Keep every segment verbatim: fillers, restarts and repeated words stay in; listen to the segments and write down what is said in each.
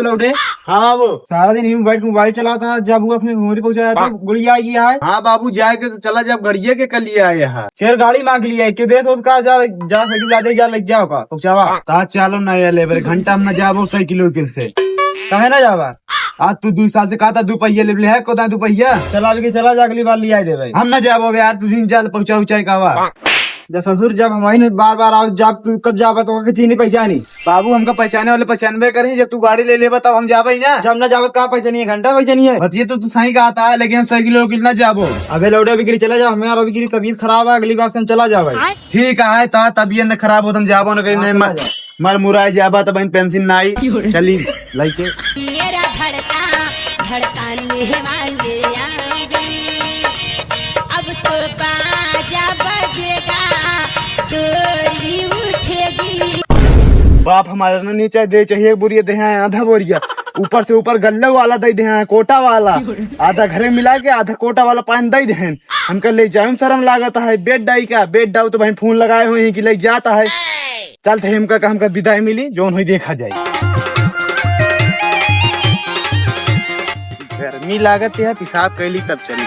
लौटे। हाँ बाबू। सारा दिन ही बैठ मोबाइल चलाता है, जब वो अपने घुंघरी पहुंचा जाता है, हाँ। गुड़िया आ गया है। हाँ बाबू, जाए के तो चला, जब गड़िया के कल लिया आया है। शेर गाड़ी मांग लिया है, क्यों देश उसका जा, जा साइकिल ला दे, जा लग जाओ का पहुंचावा। ता चलो ना ये लेबर, घंटा हम ना जाबो साइकिल उकिल से। काहे ना जावा? आज तू दू साल से कहा था दू पहिया ले ले है, कोदा दू पहिया? चला अभी के चला जा, अगली बार ले आए दे भाई। हम ना जाबो यार, तू दिन चल पहुंचा उचाई का वा। जा ससुर, जब हमारी ने बार बार आओ, जब तू कब जाबा तो के चीनी पहचानी। बाबू हमका पहचाने वाले पहचानबे करी, जब तू गाड़ी ले लेबा तब हम जाबे ही ना। जब ना जाबा तो कहाँ पहचानिए, घंटा पहचानिए। बतिए तो तू सही कहा था, लेकिन हम साइकिल उकिल ना जाबो। अबे लौटे बिक्री चला जा, हमारा बिक्री तबीयत खराब है, अगली बार से हम चला जाबे। ठीक है, तो तबीयत न खराब हो, तुम जाबो न कहीं, हाँ, नहीं चला मर, जा। मर मुराई जाबा, तब पेंशन ना आई। क्यों रे? चली, लइके। मेरा धड़का, धड़काने वाले आ गए। अब तो बाजा बजेगा, डोली उठेगी। बाप हमारा ना नीचे दे चाहिए, बोरिया दे हैं आधा बोरिया, ऊपर से ऊपर गल्ले वाला दे दे हैं, कोटा वाला, आधा घरे मिला के आधा कोटा वाला पान दे दे हैं। हमका ले जाए में शर्म लागत है। बेड डाई का? बेड डाऊ तो भाई फोन लगाए हुए हैं कि ले जाता है। चल थे हमका, हमका विदाई मिली, जौन होई देखा जाए। गर्मी लागत है, पेशाब कैली तब चली।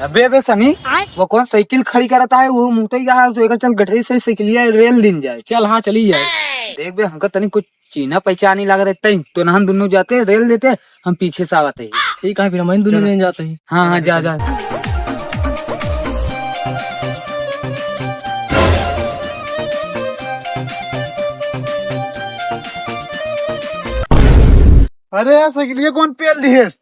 अबे, अबे सनी, आय? वो कौन साइकिल खड़ी करता है, वो मुतई गया है, तो एकर चल गठरी से साइकिलिया रेल दिन जाए। चल, हाँ, चली जाए। देख बे, हमका तनी कुछ चीना पहचानी लग रहे, तई तो नहन दुनू जाते, रेल देते, हम पीछे से आवत ही। ठीक है, फिर हम दुनू चलो। जने जाते हैं। हाँ, हाँ, जा, जा। अरे यार, साइकिलिया कौन पेल दिहेस?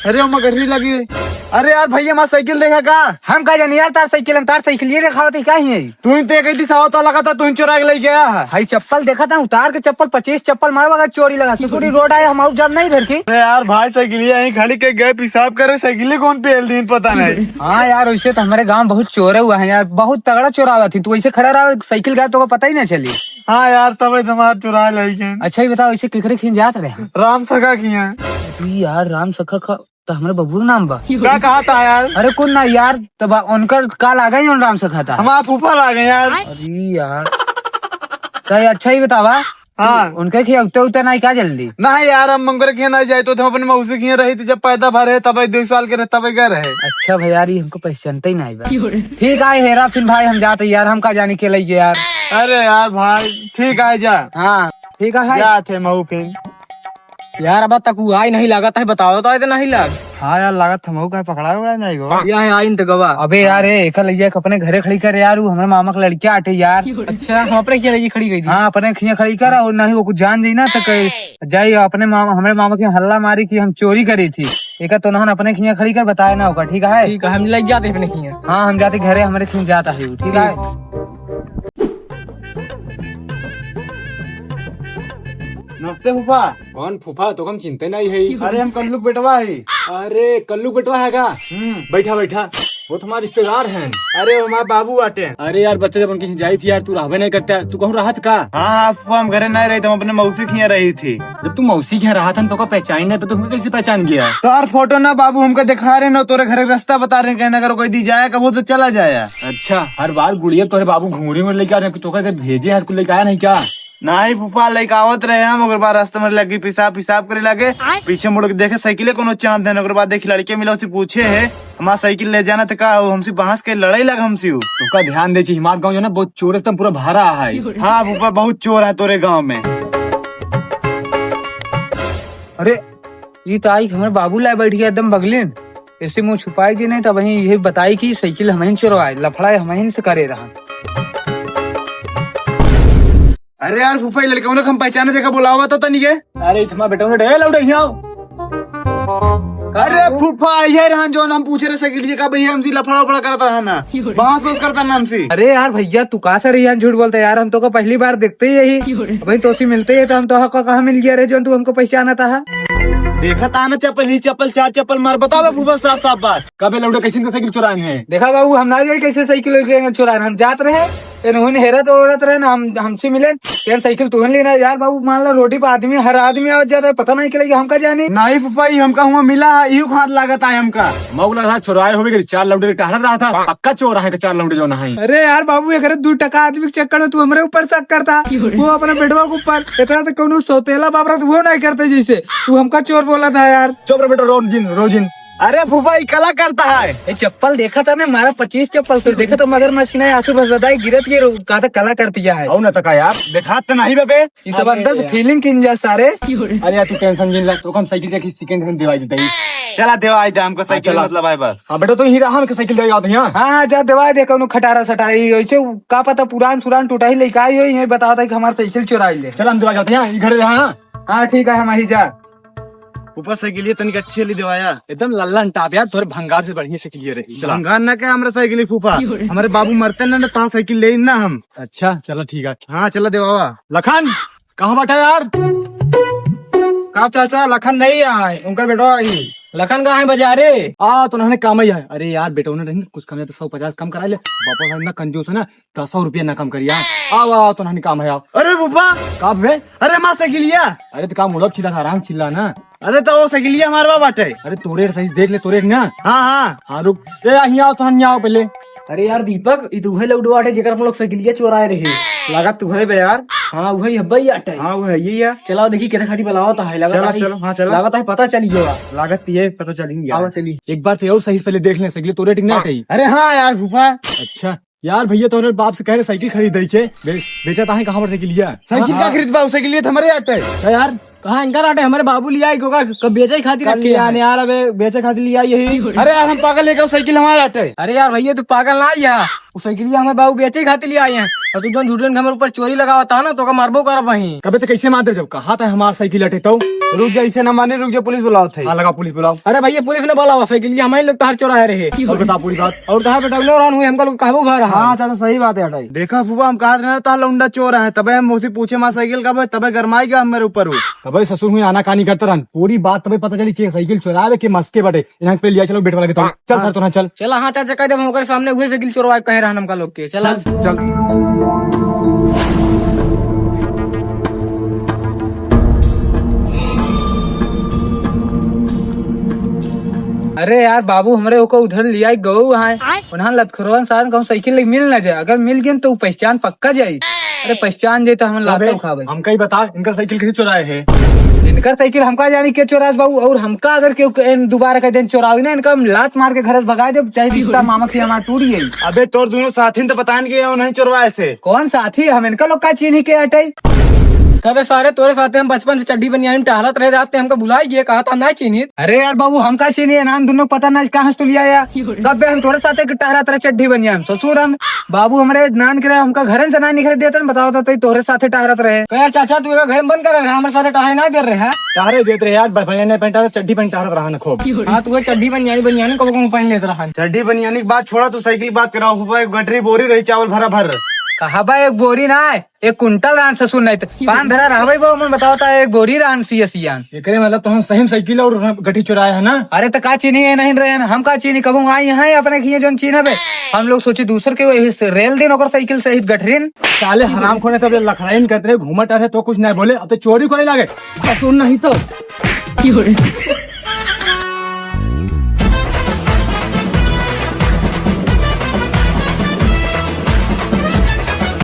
अरे, ओमा गठरी लगी। अरे यार, भैया, हमार साइकिल देखा का? हम का जानी यार, तार साइकिल, हम तार साइकिल ये देखावत ही का ही है? तू ही ते कही थी, सावत वाला का था, तू ही चुरा के ले गया है। भाई, चप्पल देखा था, उतार के चप्पल, पच्चीस चप्पल मारवा, अगर चोरी लगा, सुकुरी रोड आए, हम आउब जाब नहीं धर के। अरे यार, भाई, साइकिल यहीं खड़ी के गए, पेशाब करे, साइकिल कौन पेल दिन, पता नहीं। हाँ यार, वैसे तो हमारे गांव बहुत चोर हुआ है यार, बहुत तगड़ा चोरावा थी। तू ऐसे खड़ा रहा, साइकिल गया तो को पता ही ना चली। हाँ यार, तबे तुम्हार चुरा लइके। अच्छा, ये बताओ, इसे केकरे खीं जात रहे? राम सखा खीं। अरे यार, राम सखा का तो हमारे बबू नाम बा। का कहा था यार? अरे कौन ना यार, तब उनकर का लागा ही उन राम सखा था। हमारा फूफा लागे यार। अरे यार, तो ये अच्छा ही बतावा। हाँ। उनके खिया उगते उगते नहीं क्या जल्दी? नहीं यार, हम उनकर खिया नहीं जाए तो हम अपने मौसी खिया रही थी, जब पैदा भरे तब दो साल के रहे तब गए रहे। अच्छा भाई यार, ये हमको पहचानते ही नहीं बा। ठीक है हेरा, फिर भाई हम जाते यार, हम का जाने के लइए यार। अरे यार भाई, ठीक है जा। हाँ, ठीक है। जाते मऊ फिर। यार, अब तक वो आई नहीं लागत है, बताओ तो, आए तो नहीं लाग। हाँ यार, लागत हम का पकड़ा हुआ नहीं गो। या है, आई न तो गवा। अबे यार, ए, एका लइया के अपने घरे खड़ी कर यार, वो हमरे मामा के लड़किया आटे यार। अच्छा, हम अपने किया लइया खड़ी गई थी? हाँ, अपने खिया खड़ी कर, और नहीं वो कुछ जान जाई ना तो कहे, जाई अपने मामा, हमरे मामा के हल्ला मारी कि हम चोरी करी थी। एका तो नहन अपने खिया खड़ी कर, बताए ना होगा, ठीक है? ठीक है, हम लग जाते अपने खिया। हाँ, हम जाते घरे, हमरे खिया जाता है वो, ठीक है? नमस्ते फूफा। कौन फूफा? तो हम चिंते नहीं है। अरे हम कल्लू के बेटवा है। अरे कल्लू के बेटवा है का? हम्म। बैठा बैठा। वो तो हमारे रिश्तेदार हैं। अरे वो हमारे बाबू आते हैं। अरे यार बच्चा जब उनके यहाँ जाई थी यार, तू रहबे नहीं करता, तू कहूँ रहत का? हाँ हाँ फूफा, हम घरे नहीं रही थी, हम अपने मौसी के यहाँ रही थी। जब तू मौसी के यहाँ रहत हन तो का पहचान नहीं, तो तुमको कैसे पहचान गया? तोर फोटो ना बाबू हमको दिखा रहे ना, तोरे घर के रास्ता बता रहे, कहना करो कोई दी जाया कबो तो चला जाया। अच्छा, हर बार गुड़िया तोरे बाबू घूंघरी में लेके आ रहे, तो का भेजे हैं, लेके आया नहीं क्या? नाही फूफा, लइका आवत रहे हम, ओकर बाद रास्ता में लगी पेशाब, पेशाब करे लागे। आय। पीछे मुड़ के देखे साइकिले कोनो चांद है, ओकर बाद देखी लड़के मिला, उससे पूछे है, "हमार साइकिल ले जाना त का हो, हमसे बांस के लड़ाई लग हमसे हो।" तोका ध्यान दे छी, हमार गांव जो ना बहुत चोर है, पूरा भरा है। हाँ फूफा, बहुत चोर है तोरे गांव में। अरे, ई तो आई हमरे बाबू लाए बैठ गया एकदम बगलिन। ऐसे मुंह छुपाई के नहीं, तब वहीं यही बताई कि साइकिल हमहिन चोरवाए, लफड़ा हमहिन से करे रहा। अरे यार फूफा, ई लड़का उन्हें हम पहचाने देखा, बुलावा तो तनी के। अरे इथमा बेटा उन्हें डे लौटे हियाओ। अरे फूफा, ये रहन जो हम पूछे रहे साइकिल का भैया, हमसे लफड़ा उफड़ा करत रहा ना, बहस वहस करता ना हमसे। अरे यार भैया, तू का सर यार झूठ बोलता है यार, हम तो को पहली बार देखते ही यही। भाई तो सी मिलते ही तो हम तो हक कहाँ मिल गया रे, जो तू हमको पहचाना था। देखा था ना चप्पल ही चप्पल, चार चप्पल मार, बताओ फूफा साफ साफ बात। कबे लौटे कैसे इनका साइकिल चुराए हैं? देखा बाबू, हम ना जाए कैसे साइकिल लेके चुराए, हम जात रहे। एनहुन हेरत ओरत रहे ना, हम, हमसे मिले, यार साइकिल तुहन लेना यार बाबू, मान ला रोड पे आदमी, हर आदमी आवत जात है, पता नहीं चलेगा, हमका जानी। नहीं फूफा, ई हमका हुआ मिला है, इहू खात लागत है हमका। मौला था, चुराए होवे के चार लौंडे टहलत रहा था, पक्का चोर है के चार लौंडे जो नहीं। अरे यार बाबू, एक दू टका आदमी के चक्कर में तू हमरे ऊपर शक करता, वो अपने बेटवा के ऊपर। इतना तो कोनो सौतेला बाप रहा तो वो नहीं करते जैसे तू हमका चोर बोला था यार। चुप रह बेटा, रोजिन, रोजिन। अरे फूफा, ई कला करता है। ए, चप्पल देखा था ना, मारा पच्चीस चप्पल से देखा तो मगरमच्छ की नहीं, आंसू बस बताई गिरत ये रो-, कहा था कला करती है। आओ ना तका यार, देखा तो नहीं बे। ये सब अंदर से फीलिंग किन जा सारे। अरे यार, तू टेंशन जिन ला, तो हम साइकिल से सेकंड हैंड दिवाई देते ही। चला दिवाई दे हमको साइकिल, चला। मतलब है बस। हाँ बेटा, तो ही रहा हमके साइकिल दिवाई आते हैं। हाँ, हाँ, जा दिवाई दे, कौनो खटारा सटारा, ये ऐसे का पता पुरान सुरान टूटा ही लेके आई हो, ये बताओ था कि हमारी साइकिल चुराई ले। चल हम दिवाई जाते हैं, ये घर रहा। हाँ, ठीक है, हम आई जा। फूफा, साइकिलिया तनिक अच्छी वाली देवाया। एकदम लल्लन टाप यार, तोरे भंगार से बढ़िया साइकिलिया रही। चला। भंगार ना क्या हमरा साइकिल फूफा, हमारे बाबू मरते ना, ना ता साइकिल ले ना हम। अच्छा, चला ठीक है। हाँ, चला देवावा। लखन, कहाँ बाटा यार? का चाचा, लखन नहीं आए, उनकर बेटवा आई। लखन कहाँ है बाजारे? आ, तो उन्होंने काम ही है। अरे यार, बेटवा ने रही कुछ कम या तो सौ पचास कम करा ले। बापा साहब इतना कंजूस है ना, दसौ रुपया ना कम करिया। आओ, आओ, तो नानी काम है, आओ। अरे फूफा। का बे? अरे हमार साइकिलिया। अरे तो का मुड़ब चिल्ला था, आराम चिल्ला ना। अरे तो वो साइकिलिया हमार बा बाटे। अरे तोरे सही से देख ले, तोरे ना। हाँ, हाँ। हाँ, रुक। ए, यहाँ आओ, तो यहाँ आओ पहले। अरे यार दीपक, ई तो उहे लौंडो बाटे जेकर अपन लोग साइकिलिया चोराए रहे। लागत तू है बे यार। हाँ, उहे हब्बा ही आटे। हाँ, वो है ये यार। चलाओ देखी केतना खाली बलावत है, लागत चला, है। चलो, हाँ, चलो। लागत है पता चली गया। लागत ये पता चली गया। आओ चली। एक बार तो और सही से पहले देख ले, साइकिल तोरे टिक ना हटे। अरे हाँ यार फूफा। अच्छा। यार भैया, तोहरे बाप से कह रहे साइकिल खरीद दई के। बे-, बेचत आहे कहाँ पर साइकिलिया? साइकिल हाँ, का हाँ। खरीदबा? उ साइकिलिया तो हमरे आटे। तो यार, कहाँ इनका आटे? हमारे बाबू लिया है, क्यों का, कब बेचे ही खातिर कल रखे लिया हैं। यार, अबे बेचे खातिर लिया यही। अरे यार, हम पागल है क्या? साइकिल हमारे आटे। अरे यार भैया, तू पागल ना यार, वो साइकिलिया हमारे बाबू बेचे ही खातिर लिया आए हैं। और तू जो झूठन के हमारे ऊपर चोरी लगावा था ना, तो का मारबो करब वहीं। कबे तो कैसे मार दे जब कहा था हमार साइकिल आटे तो? रुक जा, इसे ना माने, रुक जा, पुलिस बुलाओ थे। हाँ, लगा पुलिस बुलाओ। अरे भैया, पुलिस ने बोलावा, साइकिलिया हमारे लोग तार चोराए रहे। और बता पूरी बात। और कहा बेटा, नो रान हुई, हमका लोग कहबो घर है। हाँ, चाचा, सही बात है, हटाई। देखा फूफा, हम कहा रहे तार लौंडा चोर है, तबे हम उसी पूछे मार साइकिल का, तबे गरमाई गया मेरे ऊपर हो। तबे ससुर हुई आनाकानी करते रहन, पूरी बात तबे पता चली के साइकिल चोरावे के मस्के बटे। इन्हां के पे लिया चलो, बेटवा लगे तो। चल सर, तोरा चल। चला, हाँ चाचा, कह दे, हम ओकरे सामने उहे साइकिल चोरवा कहे रहन हमका लोग के। चला। चल, चल। अरे यार बाबू, हमरे ओको उधर लिया गऊ है। आय। उन्हां लतखोरवन सारन कहूँ साइकिल लेके मिल ना जाए, अगर मिल गए तो पहचान पक्का जाई। अरे पहचान जाए तो हम लाते अबे, उखावे। हमका ही बता, इनका साइकिल कैसे चुराए है? इनकर साइकिल हमका जानी के चोरास बाबू, और हमका अगर केहू के-, इन दोबारा का दिन चोरावी ना, इनका हम लात मार के घर से भगा देब, चाहे रिश्ता मामा से हमारा टूट जाई। अबे तोर दोनों साथी ने तो बताएन कि वो नहीं चोरवाए से। कौन साथी? हम इनका लोग का चीन्ही के हटाई? तबे सारे तोरे साथे हम बचपन से चड्ढी बनियानी में टहलत रहे जाते, हमका भुलाई गए, कहा था ना चीन्ही। अरे यार बाबू, हमका चीन्ही है, नाम दोनों पता ना कहाँ से तू लिया या। कब बे हम तोरे साथे के टहरत रहे चड्ढी बनियान? ससुर हम, बाबू हमरे नान के रहे, हमका घरन से ना निकले देते न, बताओ तो तोरे साथे टहरत रहे। तो यार चाचा, तू एगो घर में बंद कर रहे, हमारे साथे टहरे ना दे रहे हैं। टहरे देत रहे यार, बनियान पहन टहरत, चड्ढी पहन टहरत रहा न खूब। हाँ, तू चड्ढी बनियानी, बनियानी कब कहूँ पहन लेत रहा। चड्ढी बनियानी की बात छोड़ा, तू साइकिल की बात कराओ, फूफा एक गटरी बोरी रही चावल भरा भर। कहा बा एक बोरी ना है, एक कुंटल रहन ससुर नहीं तो पान धरा रहबे बा, मन बताओ ता एक बोरी रहन सिया सियान। एकरे मतलब तोहन सही में साइकिल और गटी चुराया है ना? अरे तो का चीनी है नहीं रहे हैं, हम का चीनी कबहूँ आई हैं अपने किए जोन चीन बे। हम लोग सोची दूसर के वही से रेल दिन ओकर साइकिल सहित गठरिन। साले हराम खोने तब लखड़ाइन करते रहे, घूमत रहे तो कुछ नहीं बोले, अब तो चोरी करे लागे। ससुर नहीं तो।